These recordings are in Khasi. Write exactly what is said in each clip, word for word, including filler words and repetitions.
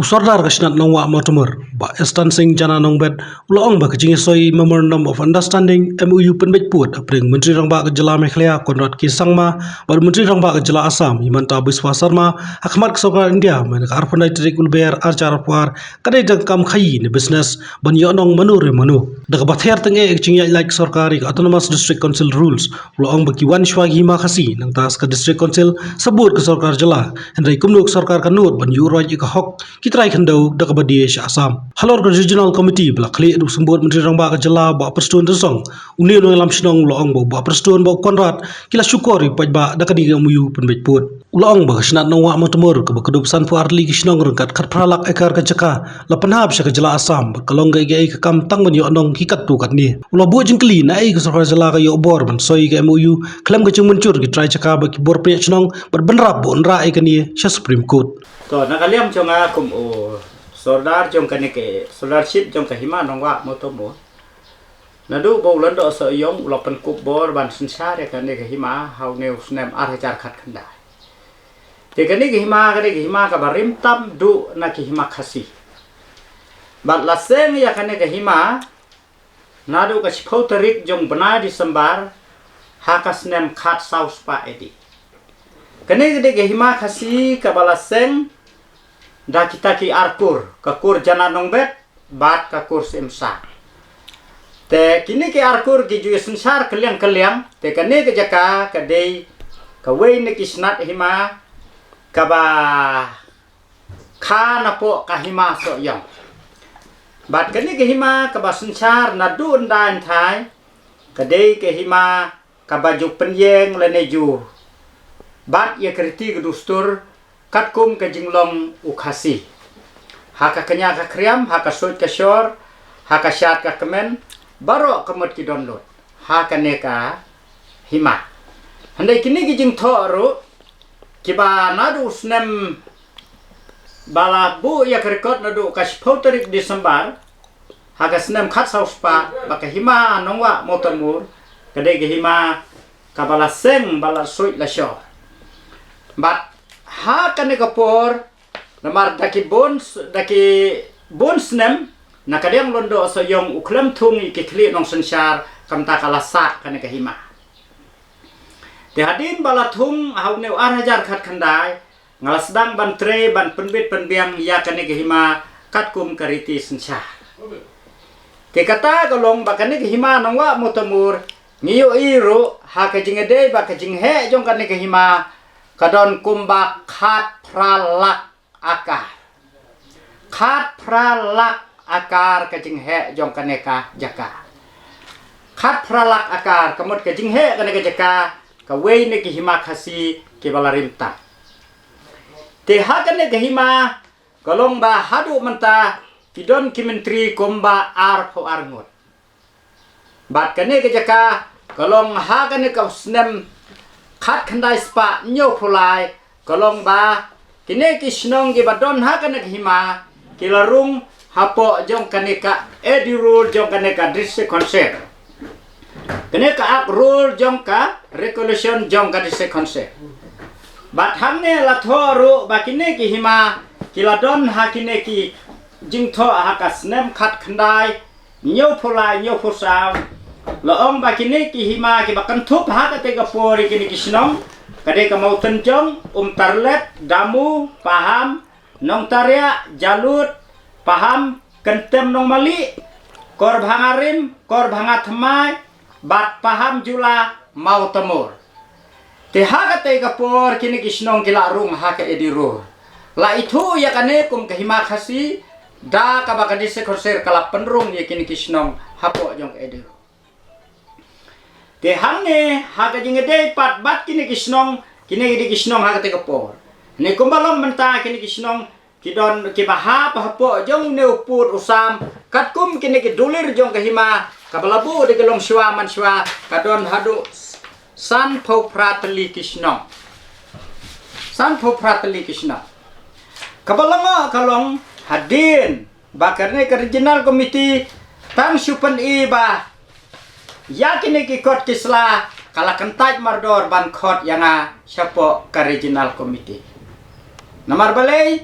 U Sordar ka Shnat Nongwah Mawtamur, Bah Estan Singh Jana Nongbet, u la ong ba ka jingïasoi Memorandum of Understanding, M O U, pynbeit pud hapdeng Myntri Rangbah ka Jylla Meghalaya Conrad K Sangma bad Myntri Rangbah ka Jylla Assam Himanta Biswa Sarma ha khmat ka Sorkar India mynta ka arphew tarik u Lber arhajar arphew ar, ka dei tang ka kam khaïi ne business ban ïoh nong mano re mano. Da kaba ther tang eh ka jingïaid lait ka sorkar ïa ka Autonomous District Council Rules, u la ong ba ki wan shuwa ki hima Khasi nangta sa ka District Council, sa bud ka sorkar jylla, hynrei kumno ka sorkar ka nud ban ïuh roit ïa ka hok ki trai khyndew da kaba die sha Assam. Halor ka Regional Committee ba la khlieh da u Symbud Myntri Rangbah ka Jylla Bah Prestone Tynsong, une u nongïalam shnong u la ong ba u Bah Prestone bad u Conrad ki la shukor ïa u paidbah da kane ka M O U pynbeit pud. U la ong ba ka Shnat Nongwah Mawtamur kaba kdup sanphew ar tylli ki shnong ryngkat khatphra lak akar ka jaka la pynhap sha ka Jylla Assam bad ka long kaei kaei ka kam tang ban ïoh nong hi katto katne. U la buh jingkylli naei ka sorkar jylla ka ïoh bor ban soi ïa ka M O U khlem ka jingmynjur ki trai jaka bad ki bor pynïaid shnong bad bynrap ba un rah ïa kane sha Supreme Court. To, na ka liang jong nga kum u Sordar jong kane ka Sordarship jong ka Hima Nongwah Mawtamur, naduh ba u Lyngdoh Sohiong u la pynkup bor ban synshar ïa kane ka hima ha une u snem arhajar khatkhyndai. Te kane ka hima ka dei ka hima kaba rim tam duh na ki hima Khasi. Bad la seng ïa kane ka hima naduh ka shiphew tarik jong u bnai December ha ka snem khatsaw spah A D. Kane ka dei ka hima Khasi kaba la seng da kita ki ar kur, ka kur Jana Nongbet bad ka kur Syiemsang. Te kine ki ar kur ki ju ïa synshar kylliang kylliang, te kane ka jaka ka dei kawei na ki shnat hima kaba kha napoh ka Hima Sohiong. Bad kane ka hima kaba synshar naduh ynda ynthai ka dei ka hima kaba ju pynïeng lane ju bat ïa ka riti ka dustur katkum ka jinglong u Khasi. Ha ka kñia ka khriam, ha ka suit ka shor, ha ka shad ka kmen, baroh ka mut ki don lut ha kane ka hima. Hynrei kine ki jingthoh ruh kiba naduh u snem ba la buh ïa ka record naduh ka shiphew tarik December ha ka snem khatsaw spah ba ka Hima Nongwah Mawtamur ka dei ka hima kaba la seng ba la suit la shor. Bad ha kane ka por namar da ki bun s-, da ki bun snem na ka liang u Lyngdoh Sohiong u khlem thung ïa ki khlieh nongsynshar, kumta ka la sah kane ka hima. Te hadien ba la thung ha une u arhajar khatkhyndai, nga la sdang ban trei ban pynbit pynbiang ïa kane ka hima katkum ka riti synshar. Te kata ka long ba kane ka Hima Nongwah Mawtamur ngi ïohi ruh ha ka jingïadei bad ka jingheh jong kane ka hima ka don kumba khatphra lak akar. Khatphra lak akar ka jingheh jong kane ka jaka. Khatphra lak akar ka mut ka jingheh kane ka jaka kawei na ki hima Khasi kiba la rim tam. Te ha kane ka hima ka long ba haduh mynta ki don ki myntri kumba arphew ar ngut. Bad kane ka jaka ka long ha kane ka snem khatkhyndai spah hynñiewphew lai, ka long ba kine ki shnong kiba don ha kane ka hima ki la rung hapoh jong kane ka A D rule jong kane ka District Council. Kane ka Act rule jong ka regulation jong ka District Council. Bad hangne la thoh ruh ba kine ki hima ki la don ha kine ki jingthoh ha ka snem khatkhyndai hynñiewphew lai hynñiewphew saw. La ong ba kine ki hima kiba kynthup ha kata ka por ïa kine ki shnong ka dei ka Mawtynjong, Umtarlet, Damu, Paham, Nongtariah, Jalut, Paham, Kyntem Nongmali, Korbhanga Rim, Korbhanga Thymmai, bad Paham Jula, Mawtamur. Te ha kata ka por kine ki shnong ki la rung ha ka A D rule. La ithuh ïa kane kum ka hima Khasi da kaba ka District Council ka la pynrung ïa kine ki shnong hapoh jong ka A D rule. Te hangne ha ka jingïadei pat bad kine ki shnong, kine ki dei ki shnong ha kata ka por. Ne kumba long mynta kine ki shnong ki don kiba hap hapoh jong une u pud u sam katkum kine ki dulir jong ka hima kaba la buh da ki longshuwa manshuwa ka don haduh sanphew phra tylli ki shnong. Sanphew phra tylli ki shnong. Kaba la ngoh ka long hadien ba kane ka Regional Committee tang shu pyni ba ïa kine ki kot ki sla ka la kyntait mardor ban khot ïa nga shapoh ka Regional Committee. Namar balei?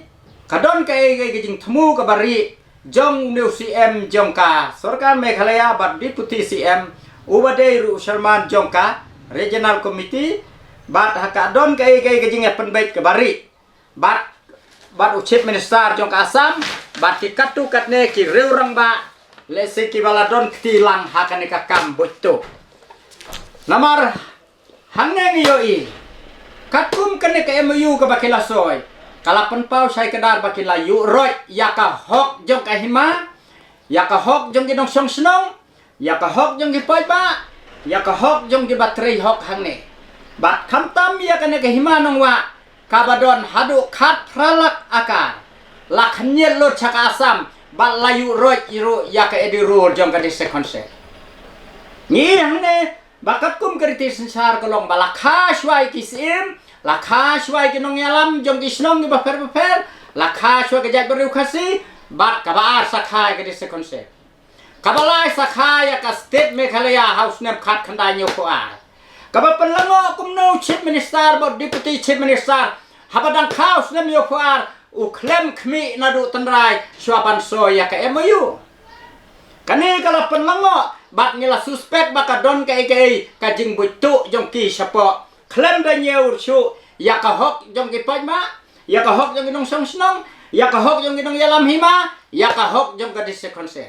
ka don kaei kaei ka jingthmu kaba rieh jong u C M jong ka sorkar Meghalaya bad Deputy C M, uba dei ruh u Chairman jong ka Regional Committee, bad ha ka don kaei kaei ka jingïapynbeit kaba rieh bad, bad u Chief Minister jong ka Assam, bad ki katto katne ki riew rangbah, lehse kiba la don kti lang ha kane ka kam buit tuh. Namar hangne ngi ïohi, katkum kane ka M O U kaba ki la soi, ka la pynpaw shai kdar ba ki la ïuh roit ïa ka hok jong ka hima, ïa ka hok jong ki nongshong shnong, ïa ka hok jong ki paidbah, ïa ka hok jong kiba trei hok hangne. Bad khamtam ïa kane ka hima nongwah, kaba don haduh khatphra lak akar, la khynñiat lut sha ka Assam, bad la ïuh roit ruh ïa ka Edi Road jong ka District Council. Ngi hangne, ba katkum ka riti synshar ka long ba la kha shuwa ïa ki syiem, la kha shuwa ïa ki nongïalam jong ki shnong kiba pher bapher, la kha shuwa ka jaitbynriew Khasi, bad kaba ar sa kha ïa ka District Council. Kaba lai sa kha ïa ka State Meghalaya ha u snem khatkhyndai hynñiewphew ar. Kaba pynlyngngoh kumno u Chief Minister bad Deputy Chief Minister, haba dang kha u snem hynñiewphew ar, u khlem khmih naduh tynrai shuwa ban soi ïa ka M O U. Kane ka la pynlyngngoh, bad ngi la suspect ba ka don kaei kaei ka jingbuit tuh jong ki shapoh. Khlem da ñiew shuh ïa ka hok jong ki paidbah, ïa ka hok jong ki nongshong shnong, ïa ka hok jong ki nongïalam hima, ïa ka hok jong ka District Council.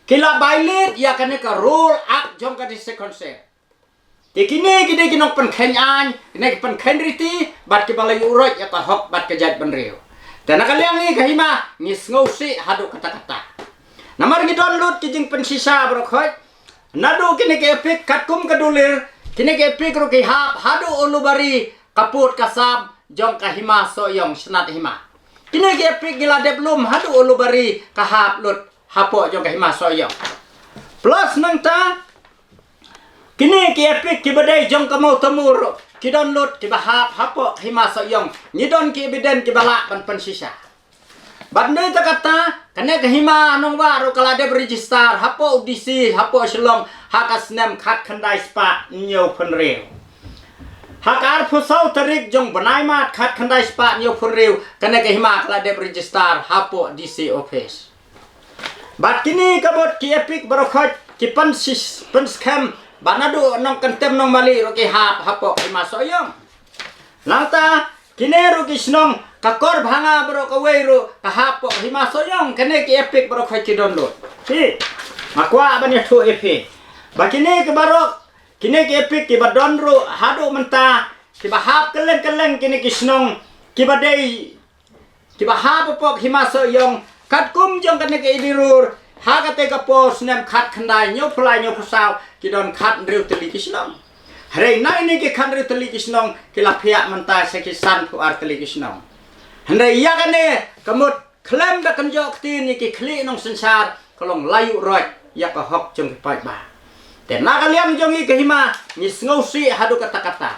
Ki la violate ïa kane ka Rule Act jong ka District Council. Te kine ki dei ki nongpynkheiñ aiñ, kine ki pynkheiñ riti, bad kiba la ïuh roit ïa ka hok bad ka jaitbynriew. Te na ka liang ngi ka hima, ngi sngewsih haduh katta katta. Namar ngi don lut ki jingpynshisha baroh khoit. Naduh kine ki EPIC katkum ka dulir, kine ki EPIC ruh ki hap haduh Ulubari, ka pud ka sap jong ka hima Sohiong, Shnat Hima. Kine ki EPIC ki la dep lum haduh Ulubari, ka hap lut hapoh jong ka hima Sohiong. Plus nangta, kine ki EPIC kiba dei jong ka Mawtamur, ki don lut kiba hap hapoh ka hima Sohiong. Ngi don ki evidence kiba lah ban pynshisha. Bad nangta katta, kane ka hima nongwah ruh ka la dep register hapoh u D C hapoh Shillong ha ka snem khatkhyndai spah hynñiewphew hynriew. Ha ka arphew saw tarik jong bnai March khatkhyndai spah hynñiewphew hynriew, kane ka hima ka la dep register hapoh D C office. Bad kine ka bud ki EPIC baroh khoit ki pynsis-, pynskhem ba naduh nongkyntem nongmali ruh ki hap hapoh hima Sohiong. Nangta kine ruh ki shnong ka Korbhanga baroh kawei ruh ka hap hapoh hima Sohiong, kine ki EPIC baroh khoit ki don lut. Ki, nga kwah ban ïathuh ïa phi ba kine ki baroh, kine ki EPIC kiba don ruh haduh mynta, kiba hap kylleng kylleng kine ki shnong, kiba dei kiba hap hapoh hima Sohiong, katkum jong kane ka Edi Road, ha kata ka por snem khatkhyndai hynñiewphew lai hynñiewphew saw, ki don khathynriew tylli ki shnong. Hynrei na kine ki khathynriew tylli ki shnong, ki la phiah mynta sha ki sanphew ar tylli ki shnong. Hynrei ïa kane ka mut khlem da kynjoh ktien ïa ki khlieh nongsynshar, ka long la ïuh roit ïa ka hok jong ki paidbah. Te na ka liang jong ngi ka hima, ngi sngewsih haduh katta katta.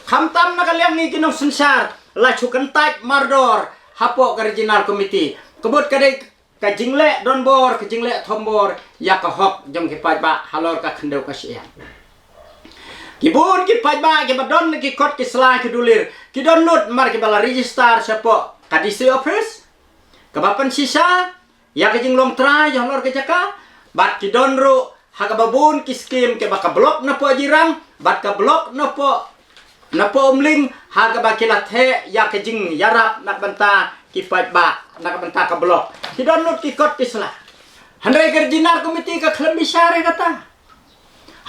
Khamtam na ka liang ngi ki nongsynshar, la shu kyntait mardor hapoh ka Regional Committee. Ka bud ka dei ka jingleh donbor, ka jingleh thombor ïa ka hok jong ki paidbah halor ka khyndew ka shyiap. Ki bun ki paidbah kiba don na ki kot ki sla ki dulir, ki don lut namar kiba la register shapoh ka D C office, kaba pynshisha ïa ka jinglong trai halor ka jaka, bad ki don ruh ha kaba bun ki skim kiba ka block napoh Jirang bad ka block napoh, napoh Umling, ha kaba ki la theh ïa ka jingïarap na ka bynta ki paidbah, na ka bynta ka block. Ki don lut ki kot ki sla. Hynrei ka Regional Committee ka khlem bishar ïa kata.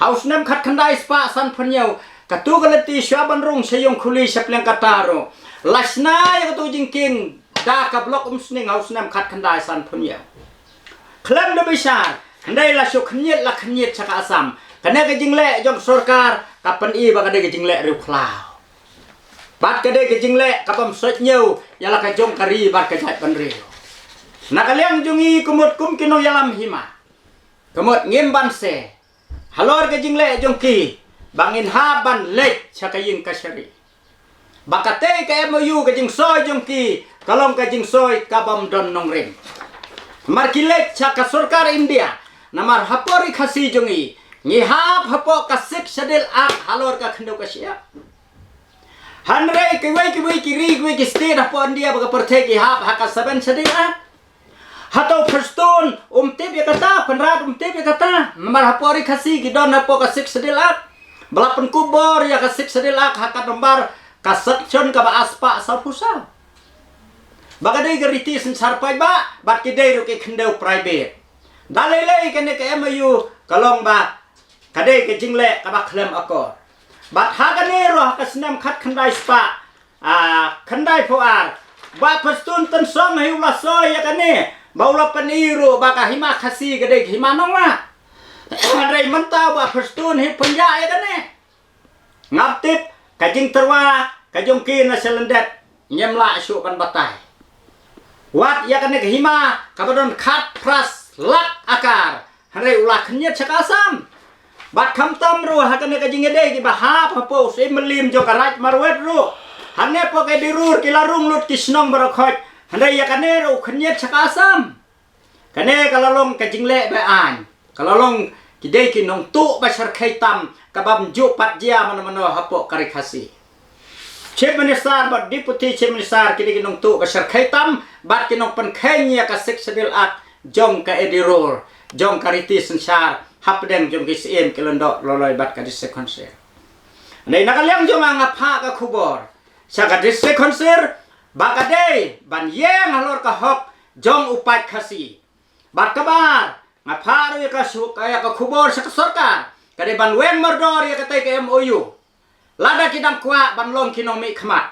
Ha u snem khatkhyndai spah sanphew hynñiew, katu ka lynti shuwa ban rung sha ïing khuli sha pliang kata ruh, la shna ïa katu jingkieng da ka block Umsning ha u snem khatkhyndai sanphew hynñiew. Khlem da bishar, hynrei la shu khynñiat la khynñiat sha ka Assam. Kane ka jingleh jong sorkar ka pyni ba ka dei ka jingleh riewkhlaw. Bad ka dei ka jingleh ka bym sot ñiew ïa la ka jong ka ri bad ka jaitbynriew. Na ka liang jong ngi ka mut kum ki nongïalam hima, ka mut ngim banse halor ka jingleh jong ki ba ngin hap ban leit sha ka ïing kashari. Ba katei ka M O U ka jingsoi jong ki ka long ka jingsoi ka bym don nongrim. Namar ki leit sha ka sorkar India, namar hapoh ri Khasi jong ngi, ngi hap hapoh ka Sixth Schedule Act halor ka khyndew ka shyiap. Hynrei kiwei kiwei ki ri, kiwei ki state hapoh India ba ka pyrthei ki hap ha ka Seven Schedule Act. Hato Pashtun um tip ïa kata, Conrad um tip ïa kata. Namar hapoh ri Khasi ki don hapoh ka Sixth Schedule Act. Ba la pynkup bor ïa ka Sixth Schedule Act ha ka nambar ka section kaba arspah sawphew saw. Ba ka dei ka riti synshar paidbah, bad ki dei ruh ki khyndew private. Da lei lei kane ka M O U ka long ba ka dei ka jingleh kaba khlem akor. Bad ha kane ruh ha ka snem khatkhyndai spah, ah, khyndaiphew ar, Bah Pashtun Tynsong hi u la soi ïa kane, ba u la pyni ruh ba ka hima Khasi ka dei ka hima nongwah. Hynrei mynta Bah Pashtun hi pynïaid ïa kane. Ngam tip ka jingtyrwa ka jong ki na sha lyndet, ngim lah shuh ban batai. Wat ïa kane ka hima kaba don khatphra lak akar, hynrei u la khynñiat sha ka Assam. Bad khamtam ruh ha kane ka jingïadei kiba hap hapoh u Syiem Mylliem jong ka Raid Marwet ruh, hangne hapoh ka Edi Road ki la rung lut ki shnong baroh khoit, hynrei ïa kane ruh u khynñiat sha ka Assam. Kane ka la long ka jingleh be-aiñ. Ka la long ki dei ki nongtuh ba shyrkhei tam, kabym ju pat jia mano mano hapoh ka ri Khasi. Chief Minister bad Deputy Chief Minister ki dei ki nongtuh ba shyrkhei tam bad ki nongpynkheiñ ïa ka Sixth Schedule Act jong ka Edi Road, jong ka riti synshar hapdeng jong ki Syiem, ki Lyngdoh, Loiloi bad ka District Council. Hynrei na ka liang jong nga, nga phah ka khubor sha ka District Council ba ka dei ban ïeng halor ka hok jong u paid Khasi. Bad kaba ar, nga phah ruh ïa ka shu-, ïa ka khubor sha ka sorkar, ka dei ban weng mardor ïa katei ka M O U. Lada ki dang kwah ban long ki nongmihkhmat.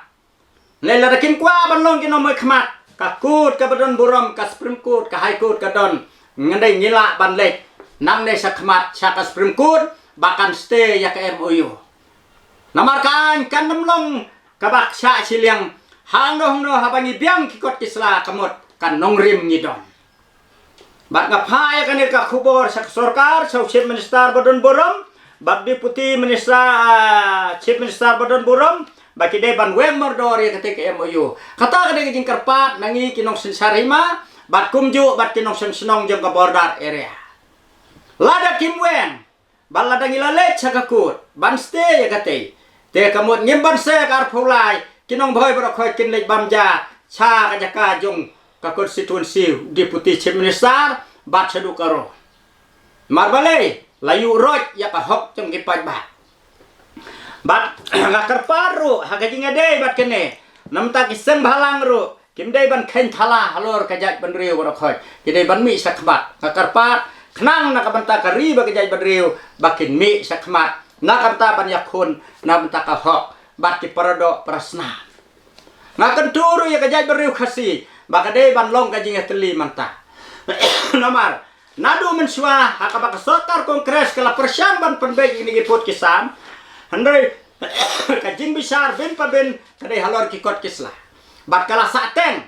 Lei lada kim kwah ban long ki nongmihkhmat, ka kut kaba don burom, ka Supreme Court, ka High Court ka don. Ngan dei ngi lah ban leit nangne shakhmat sha ka Supreme Court ba kan stay ïa ka M O U. Namar ka aiñ kan ym long kaba shah shiliang, hangno hangno haba ngi biang ki kot ki sla ka mut ka nongrim ngi don. Bad nga phah ïa kane ka khubor sha ka sorkar, sha u Chief Minister ba don burom, bad Deputy Minister, ah, Chief Minister ba don burom, ba ki dei ban weng mardor ïa katei ka M O U. Kata ka dei ka jingkyrpad na ngi ki nongsynshar hima, bad kumjuh bad ki nongshong shnong jong ka border area. Lada kim weng, bad lada ngi la leit sha ka kut ban stay ïa katei, te ka mut ngim banse ka arphew lai, ki nongbhoi baroh khoit kin leit bam ja sha ka jaka jong ka constituency Deputy Chief Minister bad shaduh ka ro. Namar balei? La ïuh roit ïa ka hok jong ki paidbah. Bad nga kyrpad ruh ha ka jingïadei bad kane, na bynta ki seng bhalang ruh, kim dei ban kheiñ thala halor ka jaitbynriew baroh khoit. Ki dei ban mih shakhmat. Nga kyrpad khnang na ka bynta ka ri bad ka jaitbynriew ba kin mih shakhmat na ka bynta ban ïakhun na bynta ka hok bad ki paradoh parasnam. Nga kyntu ruh ïa ka jaitbynriew Khasi ba ka dei ban long ka jingïatylli mynta. Namar naduh mynshuwa ha kaba ka sorkar Congress ka la pyrshang ban pynbeit ïa kine ki pud ki sam, hynrei ka jingbishar bin pa bin ka dei halor ki kot ki sla. Bad ka la sah teng.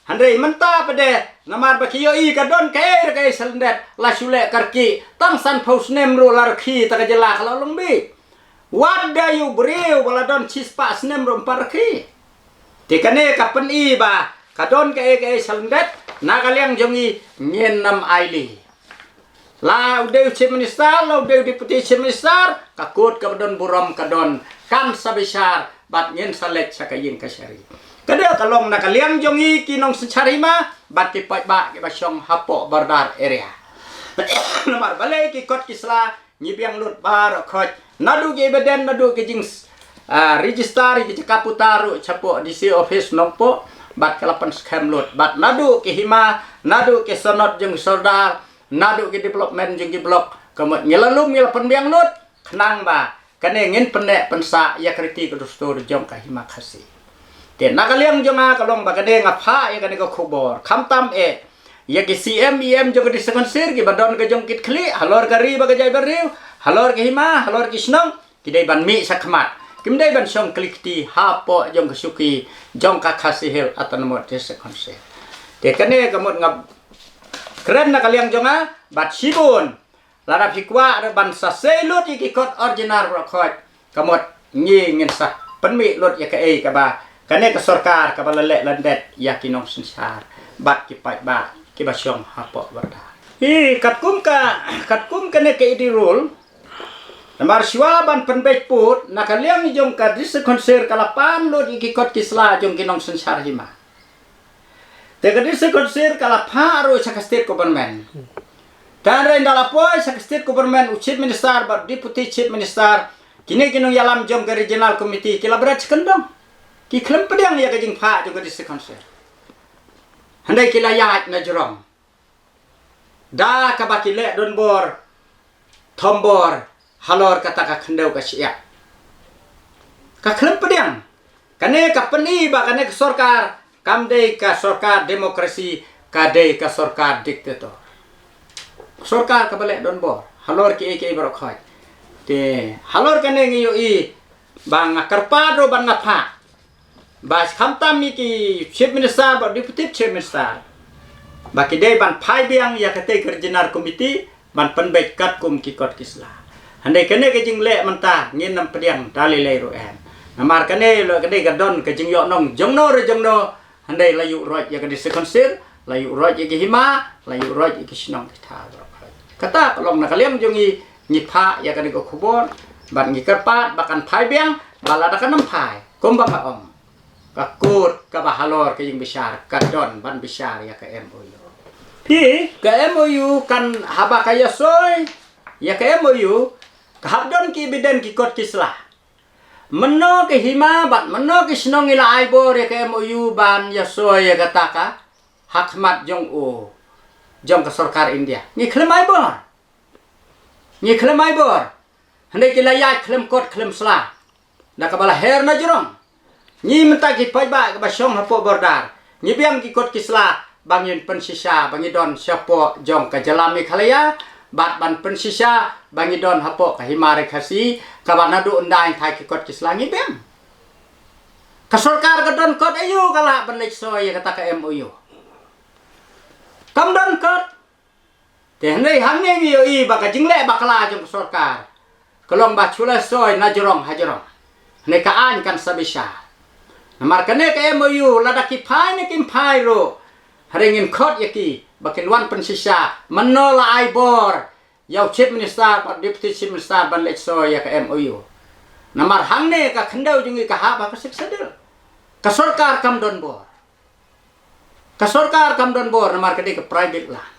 Hynrei mynta pat de, namar ba ki ïohi ka don kaei re kaei sha lyndet, la shu leh ka rkhie, tang sanphew snem ruh la rkhie, ta ka jylla ka la long beit. Wat da ïa u briew ba la don shispah snem ruh ym pat rkhie. Te kane ka pyni ba ka don kaei kaei sha lyndet, na ka liang jong ngi ngin ym ailad. La u dei u Chief Minister, la u dei u Deputy Chief Minister, ka kut kaba don burom ka don, kan sa bishar bad ngin sa leit sha ka ïing kashari. Ka dei ka long na ka liang jong ngi ki nongsynshar hima bad ki paidbah kiba shong hapoh border area. Namar balei ki kot ki sla ngi biang lut baroh khoit. Naduh ki evidence, naduh ki jing, ah, register ïa ki jaka puta ruh shapoh D C office Nongpoh, bad ka la pynskhem lut. Bad naduh ki hima, naduh ki sanad jong ki sordar, naduh ki development jong ki block, ka mut ngi la lum, ngi la pynbiang lut, khnang ba kane ngin pynneh pynsah ïa ka riti ka dustur jong ka hima Khasi. Te na ka liang jong nga ka long ba kane nga phah ïa kane ka khubor, khamtam eh ïa ki C M E M jong ka District Council, kiba don ka jong ki khlieh halor ka ri bad ka jaitbynriew, halor ka hima, halor ki shnong, ki dei ban mih shakhmat. Kim dei ban shong kli kti hapoh jong ka shuki jong ka Khasi Hills Autonomous District Council. Te kane ka mut nga kren na ka liang jong nga, bad shibun lada phi kwah ruh ban sa sei lut ïa ki kot original baroh khoit, ka mut ngi ngin sa pynmih lut ïa kaei kaba kane ka sorkar kaba la leh lyndet ïa ki nongsynshar bad ki paidbah kiba shong hapoh border. Hi katkum ka, katkum kane ka Edi Road, Namar shuwa ban pynbeit pud, na ka liang jong ka District Council ka la pan lut ïa ki kot ki sla jong ki nongsynshar hima. Te ka District Council ka la phah ruh sha ka State Government. Te hynrei ynda la poi sha ka State Government, u Chief Minister bad Deputy Chief Minister, kine ki nongïalam jong ka Regional Committee ki la bret sha kyndong. Ki khlem pdiang ïa ka jingphah jong ka District Council. Hynrei ki la ïaid na jrong da kaba ki leh donbor thombor halor kata ka khyndew ka shyiap. Ka khlem pdiang. Kane ka pyni ba kane ka sorkar kam dei ka sorkar demokrasi, ka dei ka sorkar diktator. Sorkar kaba leh donbor halor kiei kiei baroh khoit. Te halor kane ngi ïohi ba nga kyrpad ruh bad nga phah ba khamtam ïa ki Chief Minister bad Deputy Chief Minister ba ki dei ban phai biang ïa katei ka Regional Committee ban pynbeit katkum ki kot ki sla. Hynrei kane ka jingleh mynta ngin ym pdiang da lei lei ruh em. Namar kane la ka dei ka don ka jingïohnong jongno re jongno, hynrei la ïuh roit ïa ka District Council, la ïuh roit ïa ka hima, la ïuh roit ïa ka shnong ka thaw. Kata ka long na ka liang jong ngi, ngi phah ïa kane ka khubor bad ngi kyrpad ba kan phai biang, ba lada kan ym phai, kumba ka ong, ka kot kaba halor ka jingbishar ka don ban bishar ïa ka M O U. Te ka M O U kan, haba ka ïasoi ïa ka M O U, ka hap don ki evidence, ki kot ki sla. Mynno ka hima bad mynno ka shnong i la ai bor ïa ka M O U ban ïasoi ïa kata ka ha khmat jong u, jong ka sorkar India? Ngi khlem ai bor. Ngi khlem ai bor. Hynrei ki la ïaid khlem kot khlem sla da kaba la her na jrong. Ngi mynta ki paidbah kaba shong hapoh border, ngi biang ki kot ki sla ba ngin pynshisha ba ngi don shapoh jong ka jylla Meghalaya, bad ban pynshisha ba ngi don hapoh ka hima ri Khasi, kaba naduh ynda ïng thai ki kot ki sla ngi biang. Ka sorkar ka don kot aïu ka lah ban leit soi ïa kata ka M O U? Kam don kot. Te hynrei hangne ngi ïohi ba ka jingleh bakla jong ka sorkar ka long ba shu la soi na jrong ha jrong. Hynrei ka aiñ kan sa bishar. Namar kane ka M O U lada ki phai ne kim phai ruh, hynrei ngin khot ïa ki ba kin wan pynshisha mynno la ai bor ïa u Chief Minister bad Deputy Chief Minister ban leit soi ïa ka M O U. Namar hangne ka khyndew jong ngi ka hap ha ka Sixth Schedule. Ka sorkar kam don bor. Ka sorkar kam don bor namar ka dei ka private land.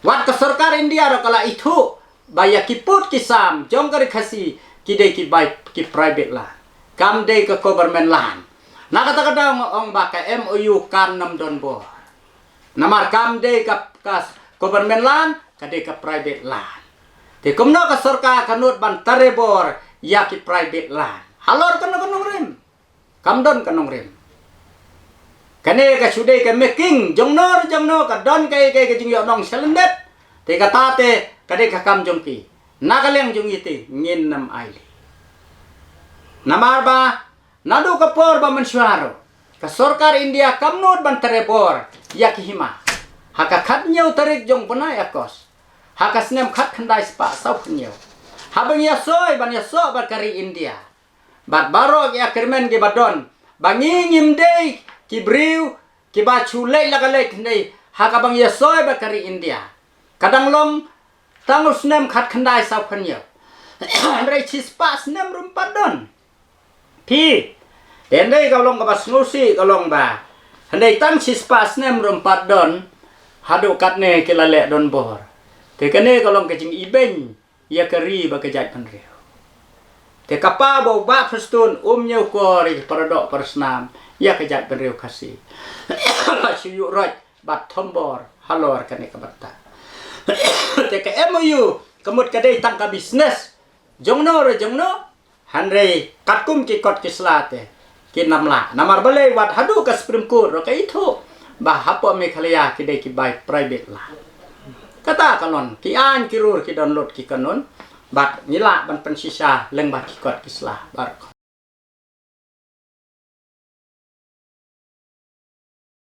Wat ka sorkar India ruh ka la ithuh ba ïa ki pud ki sam jong ka ri Khasi ki dei ki bai, ki private land. Kam dei ka government land. Na kata ka daw nga ong ba ka M O U kan ym don bor. Namar kam dei ka, ka government land, ka dei ka private land. Te kumno ka sorkar ka nud ban tyrwa bor ïa ki private land? Halor kano ka nongrim? Kam don ka nongrim. Kane ka shu dei ka making, jongno re jongno ka don kaei kaei ka jingïohnong shalyndet. Te kata te ka dei ka kam jong ki. Na ka liang jong ngi te ngin ym ailad. Namar ba naduh ka por ba mynshuwa ruh ka sorkar India kam nud ban tyrwa bor ïa ki hima. Ha ka khathynñiew tarik jong u bnai August, ha ka snem khatkhyndai spah sawphew hynñiew, haba ngi ïasoi ban ïasoh bad ka ri India, bad baroh ki agreement kiba don, ba ngi ngim dei ki briew kiba shu leit la ka leit, hynrei ha kaba ngi ïasoi bad ka ri India, ka dang long tang u snem khatkhyndai sawphew hynñiew. Hynrei shispah snem ruh ym pat don. Phi, te hynrei ka long kaba sngewsih ka long ba hynrei tang shispah snem ruh ym pat don, haduh katne ki la leh donbor. Te kane ka long ka jingibeiñ ïa ka ri bad ka jaitbynriew. Te ka paw ba u Bah Prestone um ñiewkor ïa ki paradoh parasnam ïa ka jaitbynriew Khasi. Shu ïuh roit bad thombor halor kane ka bynta. Te ka M O U ka mut ka dei tang ka business jongno re jongno, hynrei katkum ki kot ki sla te kin ym lah. Namar balei? Wat haduh ka Supreme Court ruh ka ithuh ba hapoh Meghalaya ki dei ki bai private land. Kata ka long, ki aiñ ki rule ki don lut ki kanun, bad ngi lah ban pynshisha lyngba ki kot ki sla baroh.